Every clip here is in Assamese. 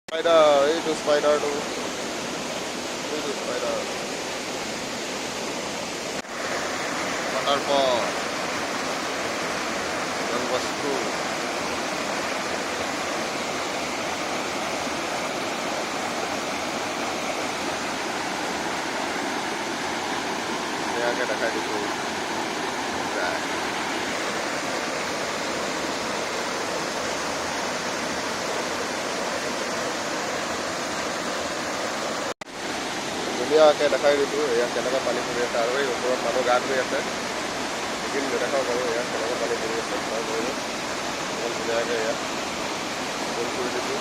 স্পাইডাৰ, এইটো স্পাইডাৰটো, এইটো স্পাইডাৰ। Waterfall, Don Bosco. ধুনীয়াকৈ দেখাই দিছোঁ যায়। ধুনীয়াকৈ দেখাই দিছোঁ এয়া কেনেকুৱা পানী পৰি আছে। আৰু এই ওপৰত মানুহ গা ধুই আছে, সেইখিনি নেদেখাওঁ বাৰু। এয়া কেনেকুৱা পানী পৰি আছে চাব পাৰিব ইমান ধুনীয়াকৈ। এয়া জুম কৰি দিছোঁ।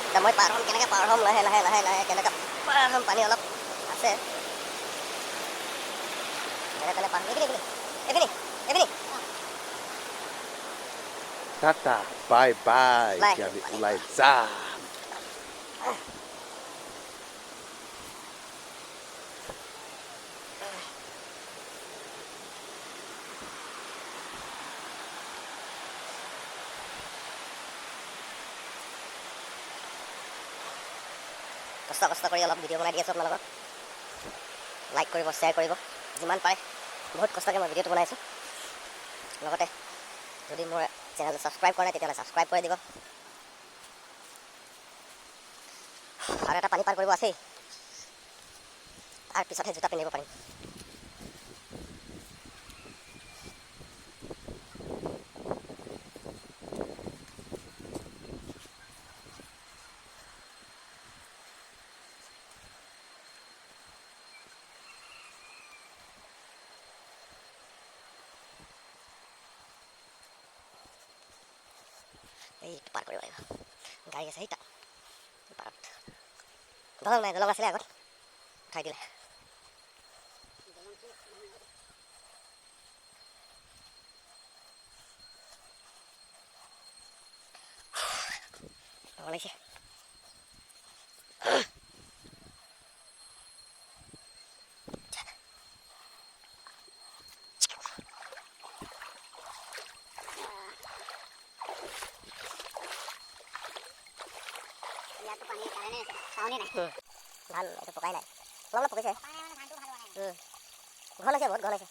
এতিয়া মই পাৰ হ'ম কেনেকৈ? পাৰ হ'ম লাহে লাহে লাহে লাহে। কেনেকৈ পাৰ হ'ম? পানী অলপ আছে। যেনে তেনে পাৰ হ'ম। এইপিনে, এইপিনে, এইপিনে, এইপিনে। Tata, bye bye. বাই। এতিয়া আমি ওলাই যাম। কষ্ট কষ্ট কৰি অলপ ভিডিঅ' বনাই দি আছোঁ আপোনালোকক। লাইক কৰিব, শ্বেয়াৰ কৰিব যিমান পাৰে। বহুত কষ্টকৈ মই ভিডিঅ'টো বনাইছোঁ। লগতে যদি মোৰ চেনেলটো ছাবস্ক্ৰাইব কৰা নাই, তেতিয়াহ'লে ছাবস্ক্ৰাইব কৰি দিব। আৰু এটা পানী পাৰ কৰিব আছেই, তাৰপিছতহে জোতা পিন্ধিব পাৰিম। এইটো পাৰ কৰিব লাগিব। গাড়ী আছে সেইটা পাৰত। দলং নাই, দলং আছিলে আগত, উঠাই দিলে। ভাগৰ লাগিছে। ইয়াতো পানীৰ কাৰণে চাউনে নাই। ধান এইটো পকাই নাই, অলপ অলপ পকিছে। ঘন হৈছে, বহুত ঘন হৈছে।